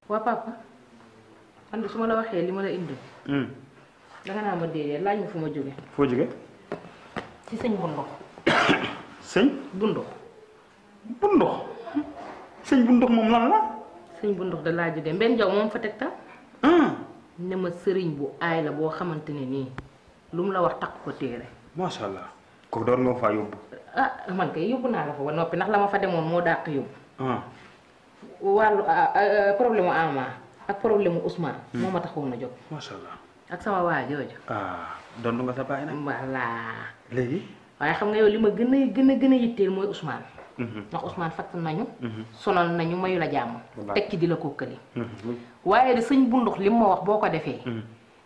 waa papa man de su ma la waxee li ma la indi. danga naa ma déedéet laaj ma fu ma jóge. foo jóge. ci sëñ Bundox. sëñ. Bundox. Bundox. sëñ Bundox moom lan la. sëñ Bundox da laa jóge Mbène Diaw moom fa teg ta ne ma sëriñ bu aay la boo xamante ne nii lu mu la wax takk ko téere. macha allah. kooku door nga faa yóbbu. ah man kay yóbbu naa la fa ba noppi ndax la ma fa demoon moo dàq yóbbu. wàllu problème mu Ama ak problème mu Ousmane. moo ma taxoon a jóg. macha allah. ak sama waa jooju. doon nga sa baay nag. voilà. léegi. waaye xam nga yow li ma gën a yitteel mooy Ousmane. ndax Ousmane fatt nañu. sonal nañu mayu la jàmm. teg ci di la kookali. waaye de sëñ Bundox li mu ma wax boo ko defee.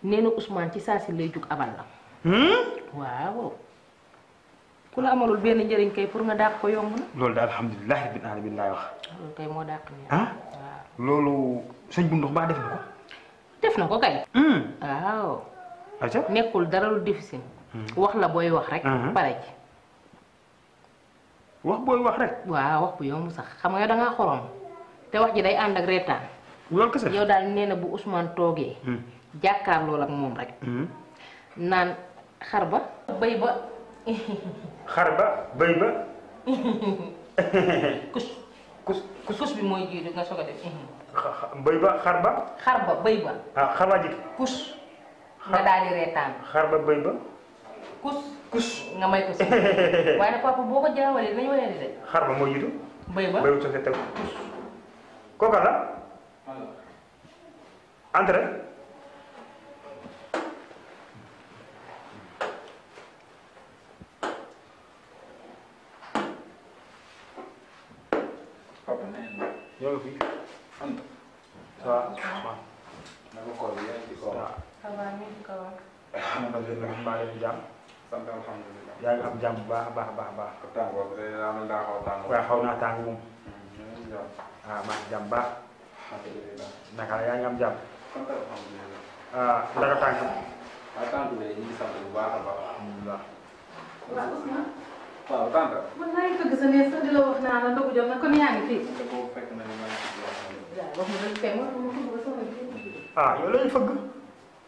nee na Ousmane ci saa si lay jug abal la. waaw. ku la amalul benn njëriñ kay pour nga dàq ko yomb na. loolu daal alhamdulilah rabbil alamin laay wax. loolu kay moo dàq nii. waaw loolu sëñ Bundox baa def na ko. def na ko kay. waaw. nekkul dara lu difficile. wax la booy wax rek. pare ci. wax booy wax rek. waaw wax bu yomb sax xam nga yow da ngaa xorom te wax ji day ànd ak reetaan. loolu kese yow daal nee na bu Ousmane toogee. jàkkaarloo ak moom rek. naan xar ba. bëy ba. xar ba bëy ba. kus bi mooy jiitu nga soog a def. bëy ba xar ba. xar ba bëy ba. xar ba jiitu. kus. nga daal di reetaan. xar ba bëy ba. kus nga may ko si. waaye nag papa boo ko jaawalee dañu wane de. xar ba moo jiitu. bëy ba bëy bu sosee tegu. kooka la. entre. ñoo ngi fi. Anta. ça va. naka koor bi yaa ngi ci kaw. ça va ñu ngi ci kawam. maa ngi leen di jàmm. sant alhamdulilah. yaa ngi am jàmm bu baax a baax a baax a baax. tàngoor bi day daa mel daa xaw a tàng. waaye xaw naa tàng moom. ñu ngi jàmm. maa ngi jàmm baax. alhamdulilah. naka la yaa ngi am jàmm. sant alhamdulilah. naka tàng. waaw tànk bi ñu ngi sant bu baax a baax. alhamdulilah. waaw Ousmane. waaw tànk. man maa ngi fëgg sa nees sax di la wax naa la ndogu jot na kon yaa ngi fii. te boobu fekk na ni ma ngi ci wax. wax nga dañ koy wax ma fëgg ba soxla bi. yow lañu fëgg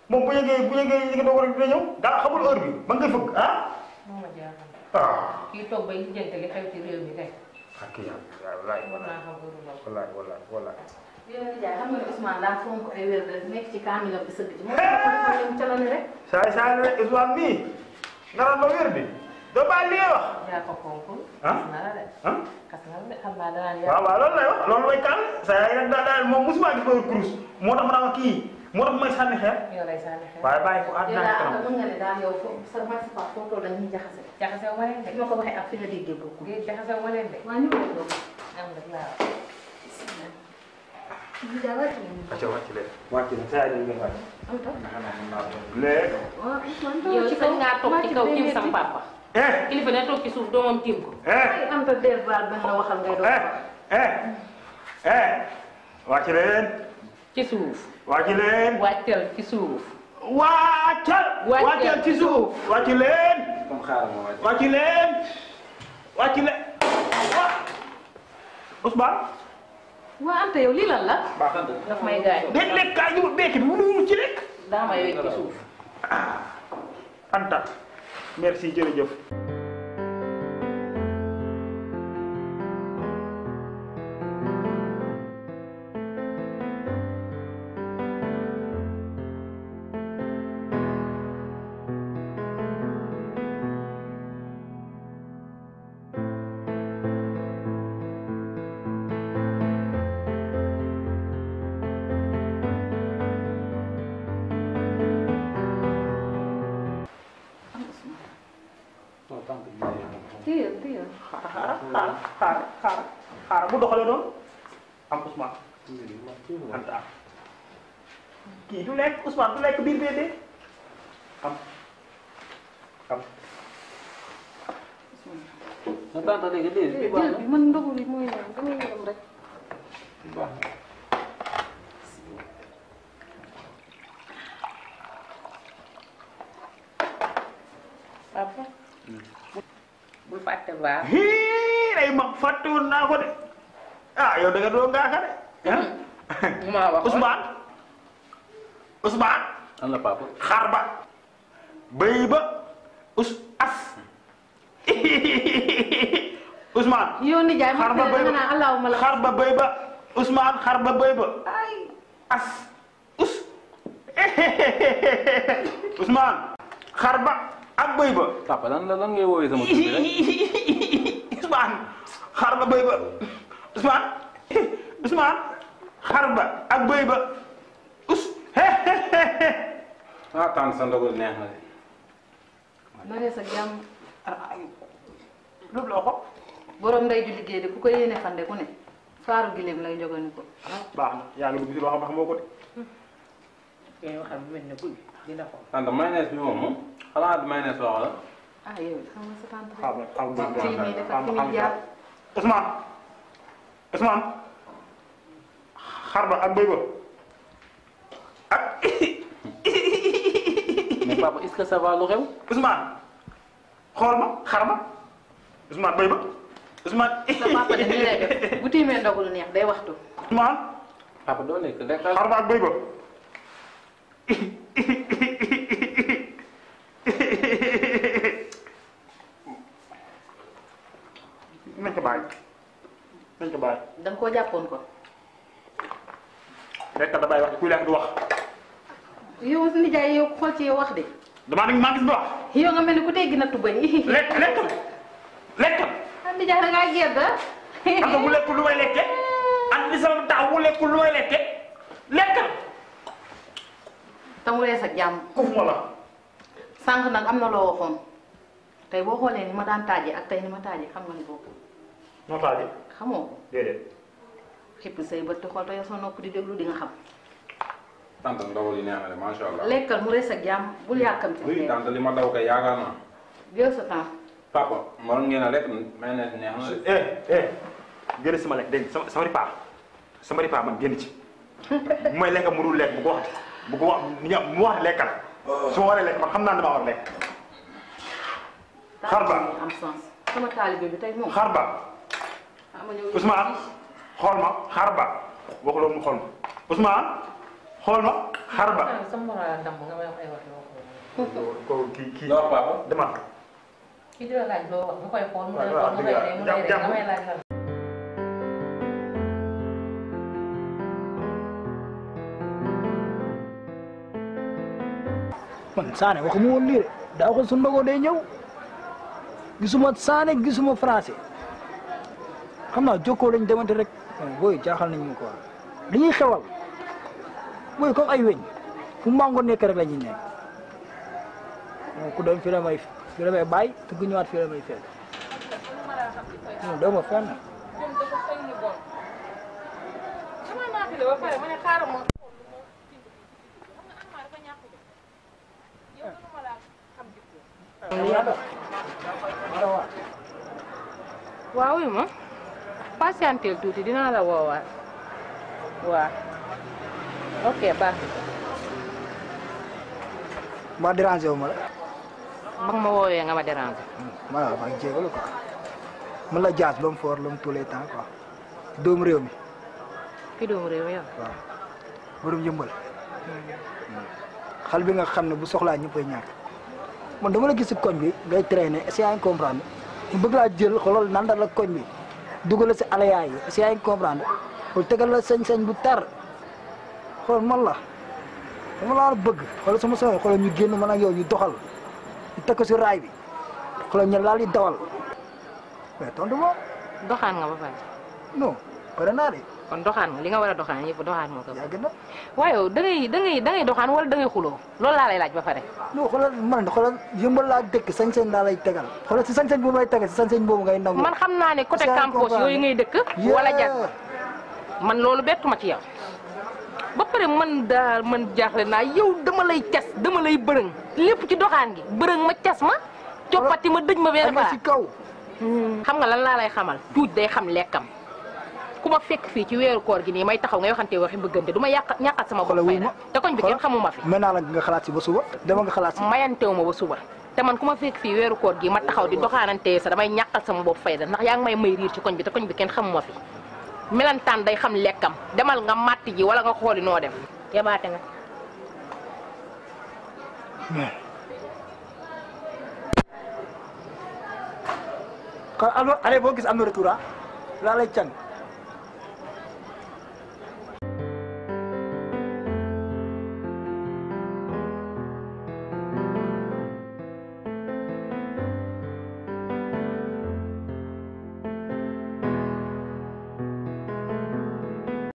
moom bu yëgee li nga doog rek dina ñëw daa xamul heure bi ba nga koy fëgg moo ma jaaxal. kii toog bay lijjante li xew ci réew mi kay. ak yàlla wallaay war naa xam heure ndaw. wallaay. yéen a ngi jaay xam nga ne Ousmane daa fonk ay wér de nekk ci kaamilam bi sëgg ci moom dafa dem ca la ne rek. saa rek Ousmane mii nga naan ba wér bi doo bàyyi li ngay wax. yaa ko fonkul. kas na la de. kas na la de xam naa danaan yaa. waaw loolu lay wax loolu mooy kaal saa yi nag daal moom mosuma gis ba kurus moo tax ma naa kii moo tax may sànni xeer. yow lay sànni xeer. waaye bàyyi ko àddina ak kanam. mën nga ne daal yow sa participation foo toll dañuy jaxase. jaxase wu ma leen de. fi ma ko waxee ak fi nga déggee bokkul. jaxase wu ma leen de. waaw ñu ngi lay doon. am na waaw. wàcc leen. wàcc leen saa yi dañu leen wàcc. am ta. léegi. yow sañ ngaa toog ci kaw tiim sam papa. kilifa ne toog ci suuf doomam tiim ko. am ta der baal benn waxal ngay doon. wàcc leen. ci suuf. wàcc leen. wàccal ci suuf. wàccal ci suuf. wàcc leen. comme xaaral ma wàcc. wàcc leen. wàcc leen. Ousmane. waa Anta yow lii lan la. baax na daf may gaañ. déet lekk kaa ñu bekk bi mënuñu ci lekk. daa may wéy ci suuf. Anta merci jërëjëf. xaaral bu doxalee noonu am Ousmane. Anta kii du lekk Ousmane du lekk biir bee dee am. na tànta léegi léegi. jël bi man ndogu li mooy ñoom damay yërëm rek. baax na. papa. bul fàtte baax. day mag fàtte woon naa ko de yow da nga doon ngaaka de maa wax Ousmane. an la papa. xar ba. bëy ba. as. Ousmane. yow nijaay xar ba bëy ba allahumma la xar ba bëy ba. Ousmane xar ba bëy ba. ay as. Ousmane. xar ba ak bëy ba. papa lan ngay woowee sama tur bi rek. Ousmane. xar ba bëy ba. Ousmane. xar ba ak bëy ba. ah tànn sa ndogu neex na de. na rees ak jàmm. loolu loo ko. borom ndey ju liggéey de ku ko yéene fande ku ne faaru gileem lay jogani ko. baax na yàlla bu gis loo xam moo ko de. yow xam mel ne guy dina ko. tante mayonnaise bi moom xanaa mayonnaise la wala. ah yow xam nga sa tante xam fii muy def ak fi muy jaar. Ousmane. xar ba ak bëy ba ak. mais papa est-ce que ça va lu xew. Ousmane. xool ma xar ba. Ousmane bëy ba. Ousmane. sa papa de nii lay def bu tiimee ndogu lu neex day waxtu. Ousmane. papa doo lekk lekkal. xar ba ak bëy ba. nañ ko bàyyi. da nga koo jàppoon ko. lekk da bàyyi wax kuy lekk du wax. yow nijaay yow xool ci yow wax de. damaa ne maa gis du wax. yow nga mel ni ku teggi na tubay. lekkal. ah nijaay da ngaa gedd ah. am na bu lekkul lu may lekke. am li sama taw bu lekkul lu may lekke. lekkal. tamu rees ak jàmm. koofu ma la. sànq nag am na loo waxoon tey boo xoolee ni ma daan taaje ak tey ni ma taaje xam nga ni boobu. noo taaje. xamoo ko. déedéet. xippi say bët te xool te yow sa nopp di déglu di nga xam. tante ndogu li neex na de macha allah. lekkal mu rees ak jàmm bul yàkkamti. oui tante li ma daw kay yaakaar naa. jël sa temps. papa waroon ngeen a lekk mayonnaise neex na de. génn sama lekk dégg nga sama ripa man génn ci. bu may lekk mu dul lekk bu ko wax mu wax lekkal. su ma waree lekk man xam naa dama war a lekk. xar ba am sens sama taalibe bi tey moom. xar ba. Ousmane xool ma xar ba waxuloo mu xool ma Ousmane xool ma xar ba. ko kii loo papa. dama. kii di la laaj loo wax mu koy xool mu koy xool mu koy rey mu koy rey damay laaj la. man Sané waxuma woon lii de daa ko su ndogoo day ñëw gisuma Sané gisuma français xam naa jokkoo lañ demante rek booy jaaxal nañ ma quoi dañuy xewal booy comme ay weñ fu mango nekk rek la ñuy nekk ku dem fii la may bàyyi te ku ñëwaat fii la may fekk dama fenn. waaw wi ma patientel tuuti dinaa la woowaat waaw ok baax ma dérangé wu ma la. ba ma woowee nga ma dérangé. voilà maa ngi jégalu quoi man la jaas ba mu foor la mu tous les temps quoi doomu réew mi. ki doomu réew mi yow. waaw borom yëmbal. xal bi nga xam ne bu soxlaa ñëppay ñàkk. man dama la gis si koñ bi ngay traîner est-ce que yaa ngi comprendre mu bëgg laa jël xoolal nandal la koñ bi dugal la si alayaay yi est-ce que yaa ngi comprendre xool tegal la sañ-sañ bu tar xool man la dama laa bëgg xoolal sama soxla xoolal ñu génn man ak yow ñu doxal ñu teg ko si raay bi xoolal ñu laal di dawal mais tontu ma. doxaan nga ba pare. non pare naa de. kon doxaan nga li nga war a doxaan yëpp doxaan moo ko. yàgg na. waaye yow da ngay doxaan wala da ngay xuloo loolu laa lay laaj ba pare. non xoolal man xoolal yëmbal laa dëkk sañ-sañ laa lay tegal xoolal si sañ-sañ boobu lay tegal si sañ-sañ boobu ngay nangu. man xam naa ne côté Campos yooyu ngay dëkk. wala jag man loolu bettu ma ci yow. ba pare man daal man jaaxle naa yow dama lay cas dama lay bërëng lépp ci doxaan gi bërëng ma cas ma. coppati ma dëj ma benn si kaw. xam nga lan laa lay xamal tuuj day xam lekkam ku ma fekk fii ci weeru koor gi nii may taxaw ngay waxante waxi bëggante du ma ñàkkat sama bopp fay te koñ bi kenn xamuma fi. mën naa la nga xalaat si ba suba dama nga xalaat si. mayantewu ma ba suba te man ku ma fekk fii weeru koor gi ma taxaw di doxaanante sa damay ñàkkal sama bopp fayda ndax yaa ngi may riir ci koñ bi te koñ bi kenn xamuma fi melantaan day xam lekkam demal nga màtt ji wala nga xooli noo def yabaate nga. kon alors allez boo gis am na retour ah laa lay càng